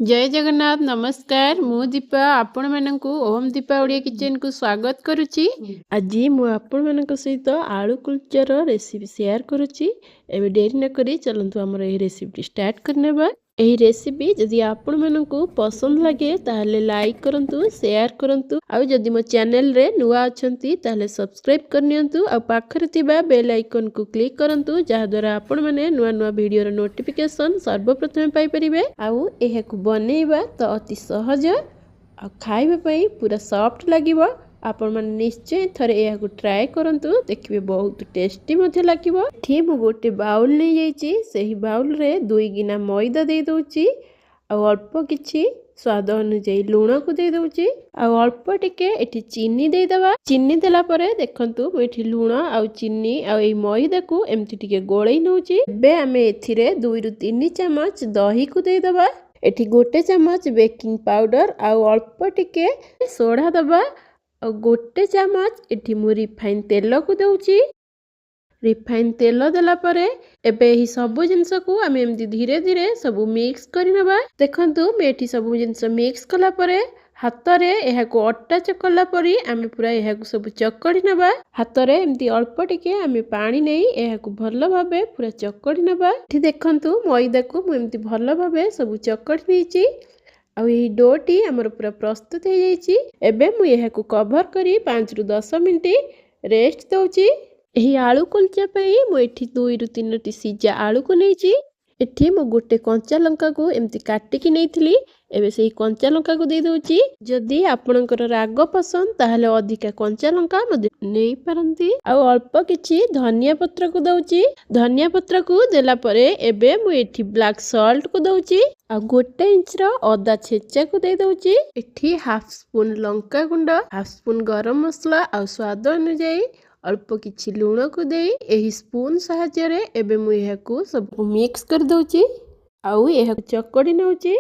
ଜୟ ଜଗନ୍ନାଥ, ନମସ୍କାର। ମୁଁ ଦୀପା, ଆପଣମାନଙ୍କୁ ଓମ୍ ଦୀପା ଓଡ଼ିଆ କିଚେନକୁ ସ୍ୱାଗତ କରୁଛି। ଆଜି ମୁଁ ଆପଣମାନଙ୍କ ସହିତ ଆଳୁ କୁଲଚାର ରେସିପି ସେୟାର କରୁଛି। ଏବେ ଡେରି ନକରି ଚାଲନ୍ତୁ, ଆମର ଏହି ରେସିପିଟି ଷ୍ଟାର୍ଟ କରିନେବା। ଏହି ରେସିପି ଯଦି ଆପଣମାନଙ୍କୁ ପସନ୍ଦ ଲାଗେ, ତାହେଲେ ଲାଇକ୍ କରନ୍ତୁ, ସେୟାର କରନ୍ତୁ, ଆଉ ଯଦି ମୋ ଚ୍ୟାନେଲରେ ନୂଆ ଅଛନ୍ତି ତାହେଲେ ସବସ୍କ୍ରାଇବ୍ କରିନିଅନ୍ତୁ ଆଉ ପାଖରେ ଥିବା ବେଲ୍ ଆଇକନ୍କୁ କ୍ଲିକ୍ କରନ୍ତୁ, ଯାହାଦ୍ୱାରା ଆପଣମାନେ ନୂଆ ନୂଆ ଭିଡ଼ିଓର ନୋଟିଫିକେସନ୍ ସର୍ବପ୍ରଥମେ ପାଇପାରିବେ। ଆଉ ଏହାକୁ ବନେଇବା ତ ଅତି ସହଜ, ଆଉ ଖାଇବା ପାଇଁ ପୁରା ସଫ୍ଟ ଲାଗିବ। ଆପଣମାନେ ନିଶ୍ଚୟ ଥରେ ଏହାକୁ ଟ୍ରାଏ କରନ୍ତୁ, ଦେଖିବେ ବହୁତ ଟେଷ୍ଟି ମଧ୍ୟ ଲାଗିବ। ଏଠି ମୁଁ ଗୋଟେ ବାଉଲ୍ ନେଇଯାଇଛି। ସେହି ବାଉଲ୍ରେ 2 ଗିନା ମଇଦା ଦେଇଦେଉଛି, ଆଉ ଅଳ୍ପ କିଛି ସ୍ୱାଦ ଅନୁଯାୟୀ ଲୁଣକୁ ଦେଇଦେଉଛି, ଆଉ ଅଳ୍ପ ଟିକେ ଏଠି ଚିନି ଦେଇଦେବା। ଚିନି ଦେଲା ପରେ ଦେଖନ୍ତୁ, ମୁଁ ଏଠି ଲୁଣ ଆଉ ଚିନି ଆଉ ଏଇ ମଇଦାକୁ ଏମିତି ଟିକେ ଗୋଳେଇ ନେଉଛି। ଏବେ ଆମେ ଏଥିରେ 2ରୁ 3 ଚାମଚ ଦହିକୁ ଦେଇଦେବା। ଏଠି 1 ଚାମଚ ବେକିଂ ପାଉଡର ଆଉ ଅଳ୍ପ ଟିକେ ସୋଢ଼ା ଦେବା, ଆଉ 1 ଚାମଚ ଏଠି ମୁଁ ରିଫାଇନ୍ ତେଲକୁ ଦେଉଛି। ରିଫାଇନ୍ ତେଲ ଦେଲା ପରେ ଏବେ ଏହି ସବୁ ଜିନିଷକୁ ଆମେ ଏମିତି ଧୀରେ ଧୀରେ ସବୁ ମିକ୍ସ କରିନେବା। ଦେଖନ୍ତୁ, ମୁଁ ଏଠି ସବୁ ଜିନିଷ ମିକ୍ସ କଲା ପରେ ହାତରେ ଏହାକୁ ଅଟା ଚକଡ଼ିଲା ପରି ଆମେ ପୁରା ଏହାକୁ ସବୁ ଚକଡ଼ି ନେବା। ହାତରେ ଏମିତି ଅଳ୍ପ ଟିକେ ଆମେ ପାଣି ନେଇ ଏହାକୁ ଭଲ ଭାବେ ପୁରା ଚକଡ଼ି ନେବା। ଏଠି ଦେଖନ୍ତୁ, ମଇଦାକୁ ମୁଁ ଏମିତି ଭଲ ଭାବେ ସବୁ ଚକଡ଼ି ନେଇଛି, ଆଉ ଏହି ଡୋଟି ଆମର ପୁରା ପ୍ରସ୍ତୁତ ହେଇଯାଇଛି। ଏବେ ମୁଁ ଏହାକୁ କଭର କରି 5ରୁ 10 ମିନିଟ୍ ରେଷ୍ଟ ଦେଉଛି। ଏହି ଆଳୁ କୁଲଚା ପାଇଁ ମୁଁ ଏଠି 2ରୁ 3ଟି ସିଝା ଆଳୁକୁ ନେଇଛି। ଏଠି ମୁଁ ଗୋଟେ କଞ୍ଚା ଲଙ୍କାକୁ ଏମିତି କାଟିକି ନେଇଥିଲି, ଏବେ ସେଇ କଞ୍ଚା ଲଙ୍କାକୁ ଦେଇଦେଉଛି। ଯଦି ଆପଣଙ୍କର ରାଗ ପସନ୍ଦ, ତାହେଲେ ଅଧିକା କଞ୍ଚା ଲଙ୍କା ମଧ୍ୟ ନେଇପାରନ୍ତି। ଆଉ ଅଳ୍ପ କିଛି ଧନିଆ ପତ୍ରକୁ ଦେଉଛି। ଧନିଆ ପତ୍ରକୁ ଦେଲା ପରେ ଏବେ ମୁଁ ଏଠି ବ୍ଲାକ୍ ସଲ୍ଟକୁ ଦେଉଛି, ଆଉ 1 ଇଞ୍ଚର ଅଦା ଛେଚାକୁ ଦେଇଦେଉଛି। ଏଠି ହାଫ୍ ସ୍ପୁନ୍ ଲଙ୍କା ଗୁଣ୍ଡ, ହାଫ୍ ସ୍ପୁନ୍ ଗରମ ମସଲା ଆଉ ସ୍ୱାଦ ଅନୁଯାୟୀ ଅଳ୍ପ କିଛି ଲୁଣକୁ ଦେଇ ଏହି ସ୍ପୁନ୍ ସାହାଯ୍ୟରେ ଏବେ ମୁଁ ଏହାକୁ ସବୁ ମିକ୍ସ କରିଦେଉଛି ଆଉ ଏହାକୁ ଚକଡ଼ି ନେଉଛି।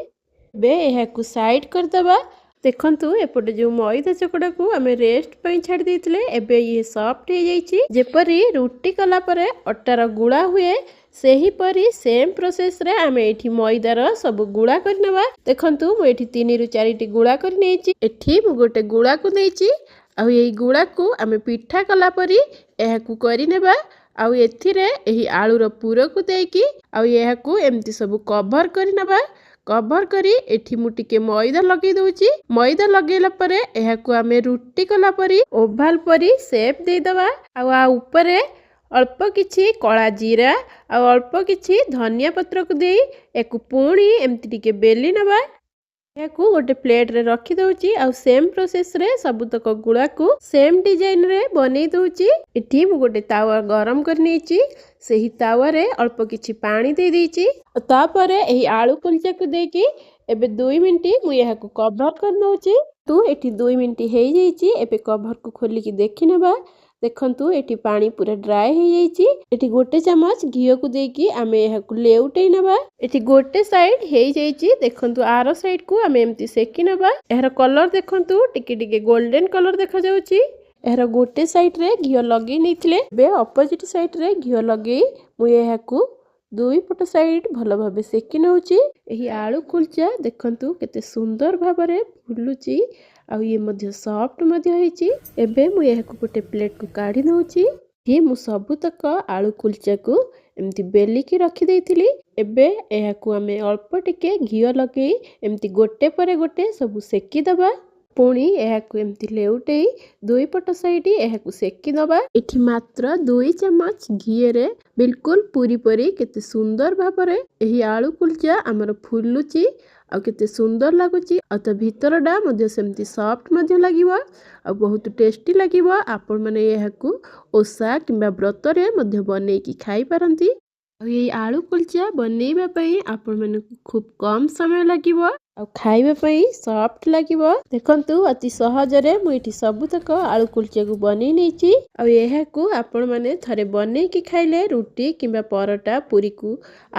ଏବେ ଏହାକୁ ସାଇଡ଼୍ କରିଦେବା। ଦେଖନ୍ତୁ, ଏପଟେ ଯେଉଁ ମଇଦା ଚକଟାକୁ ଆମେ ରେଷ୍ଟ ପାଇଁ ଛାଡ଼ି ଦେଇଥିଲେ, ଏବେ ଇଏ ସଫ୍ଟ ହେଇଯାଇଛି। ଯେପରି ରୁଟି କଲା ପରେ ଅଟାର ଗୁଳା ହୁଏ, ସେହିପରି ସେମ୍ ପ୍ରୋସେସରେ ଆମେ ଏଇଠି ମଇଦାର ସବୁ ଗୁଳା କରିନେବା। ଦେଖନ୍ତୁ, ମୁଁ ଏଠି 3ରୁ 4ଟି ଗୁଳା କରି ନେଇଛି। ଏଠି ମୁଁ ଗୋଟେ ଗୁଳାକୁ ନେଇଛି, ଆଉ ଏଇ ଗୁଳାକୁ ଆମେ ପିଠା କଲା ପରି ଏହାକୁ କରିନେବା, ଆଉ ଏଥିରେ ଏହି ଆଳୁର ପୁରକୁ ଦେଇକି ଆଉ ଏହାକୁ ଏମିତି ସବୁ କଭର କରିନେବା। କଭର କରି ଏଠି ମୁଁ ଟିକେ ମଇଦା ଲଗେଇ ଦେଉଛି। ମଇଦା ଲଗେଇଲା ପରେ ଏହାକୁ ଆମେ ରୁଟି କଲା ପରି ଓଭାଲ ପରି ସେପ୍ ଦେଇଦେବା, ଆଉ ଆ ଉପରେ ଅଳ୍ପ କିଛି କଳା ଜିରା ଆଉ ଅଳ୍ପ କିଛି ଧନିଆ ପତ୍ରକୁ ଦେଇ ଏହାକୁ ପୁଣି ଏମିତି ଟିକେ ବେଲି ନେବା। ଏହାକୁ ଗୋଟେ ପ୍ଲେଟରେ ରଖିଦେଉଛି, ଆଉ ସେମ୍ ପ୍ରୋସେସରେ ସବୁତକ ଗୁଳାକୁ ସେମ୍ ଡିଜାଇନରେ ବନେଇ ଦେଉଛି। ଏଠି ମୁଁ ଗୋଟେ ତାୱା ଗରମ କରି ନେଇଛି। ସେହି ତାୱାରେ ଅଳ୍ପ କିଛି ପାଣି ଦେଇ ଦେଇଛି, ଆଉ ତାପରେ ଏହି ଆଳୁ କୁଲଚାକୁ ଦେଇକି ଏବେ 2 ମିନିଟ୍ ମୁଁ ଏହାକୁ କଭର କରିନେଉଛି। ତୁ ଏଠି 2 ମିନିଟ୍ ହେଇଯାଇଛି, ଏବେ କଭରକୁ ଖୋଲିକି ଦେଖିନେବା। ଦେଖନ୍ତୁ, ଏଠି ପାଣି ପୁରା ଡ୍ରାଏ ହେଇଯାଇଛି। ଏଠି 1 ଚାମଚ ଘିଅକୁ ଦେଇକି ଆମେ ଏହାକୁ ଲେଉଟେଇ ନେବା। ଏଠି ଗୋଟେ ସାଇଡ୍ ହେଇଯାଇଛି, ଦେଖନ୍ତୁ, ଆର ସାଇଡ୍କୁ ଆମେ ଏମିତି ସେକି ନେବା। ଏହାର କଲର ଦେଖନ୍ତୁ, ଟିକେ ଟିକେ ଗୋଲ୍ଡେନ କଲର ଦେଖାଯାଉଛି। ଏହାର ଗୋଟେ ସାଇଡ୍ରେ ଘିଅ ଲଗେଇ ନେଇଥିଲେ, ଏବେ ଅପୋଜିଟ୍ ସାଇଡ୍ରେ ଘିଅ ଲଗେଇ ମୁଁ ଏହାକୁ ଦୁଇ ପଟ ସାଇଡ୍ ଭଲ ଭାବେ ସେକି ନେଉଛି। ଏହି ଆଳୁ କୁଲଚା ଦେଖନ୍ତୁ, କେତେ ସୁନ୍ଦର ଭାବରେ ଫୁଲୁଛି, ଆଉ ଇଏ ମଧ୍ୟ ସଫ୍ଟ ମଧ୍ୟ ହେଇଛି। ଏବେ ମୁଁ ଏହାକୁ ଗୋଟେ ପ୍ଲେଟକୁ କାଢ଼ି ନେଉଛି। ଏଠି ମୁଁ ସବୁତକ ଆଳୁ କୁଲଚାକୁ ଏମିତି ବେଲିକି ରଖିଦେଇଥିଲି। ଏବେ ଏହାକୁ ଆମେ ଅଳ୍ପ ଟିକେ ଘିଅ ଲଗେଇ ଏମିତି ଗୋଟେ ପରେ ଗୋଟେ ସବୁ ସେକିଦେବା। ପୁଣି ଏହାକୁ ଏମିତି ଲେଉଟେଇ ଦୁଇ ପଟ ସାଇଡ୍ ଏହାକୁ ସେକି ଦେବା। ଏଠି ମାତ୍ର 2 ଚାମଚ ଘିଅରେ ବିଲକୁଲ ପୁରୀ ପରି କେତେ ସୁନ୍ଦର ଭାବରେ ଏହି ଆଳୁ କୁଲଚା ଆମର ଫୁଲୁଛି, ଆଉ କେତେ ସୁନ୍ଦର ଲାଗୁଛି, ଆଉ ତା ଭିତରଟା ମଧ୍ୟ ସେମିତି ସଫ୍ଟ ମଧ୍ୟ ଲାଗିବ ଆଉ ବହୁତ ଟେଷ୍ଟି ଲାଗିବ। ଆପଣମାନେ ଏହାକୁ ଓଷା କିମ୍ବା ବ୍ରତରେ ମଧ୍ୟ ବନେଇକି ଖାଇପାରନ୍ତି। ଆଉ ଏଇ ଆଳୁ କୁଲଚା ବନେଇବା ପାଇଁ ଆପଣମାନଙ୍କୁ ଖୁବ୍ କମ୍ ସମୟ ଲାଗିବ, ଆଉ ଖାଇବା ପାଇଁ ସଫ୍ଟ ଲାଗିବ। ଦେଖନ୍ତୁ, ଅତି ସହଜରେ ମୁଁ ଏଠି ସବୁତକ ଆଳୁ କୁଲଚାକୁ ବନେଇ ନେଇଛି। ଆଉ ଏହାକୁ ଆପଣମାନେ ଥରେ ବନେଇକି ଖାଇଲେ ରୁଟି କିମ୍ବା ପରଟା, ପୁରୀକୁ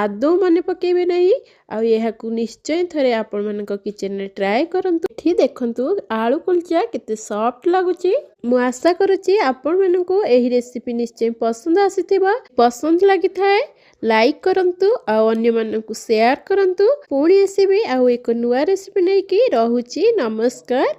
ଆଦୌ ମନେ ପକେଇବେ ନାହିଁ। ଆଉ ଏହାକୁ ନିଶ୍ଚୟ ଥରେ ଆପଣମାନଙ୍କ କିଚେନରେ ଟ୍ରାଏ କରନ୍ତୁ। ଏଠି ଦେଖନ୍ତୁ, ଆଳୁ କୁଲଚା କେତେ ସଫ୍ଟ ଲାଗୁଛି। ମୁଁ ଆଶା କରୁଛି ଆପଣମାନଙ୍କୁ ଏହି ରେସିପି ନିଶ୍ଚୟ ପସନ୍ଦ ଆସିଥିବ। ପସନ୍ଦ ଲାଗିଥାଏ, ଲାଇକ୍ କରନ୍ତୁ ଆଉ ଅନ୍ୟମାନଙ୍କୁ ସେୟାର କରନ୍ତୁ। ପୁଣି ଆସିବି ଆଉ ଏକ ନୂଆ ରେସିପି ନେଇକି। ରହୁଛି, ନମସ୍କାର।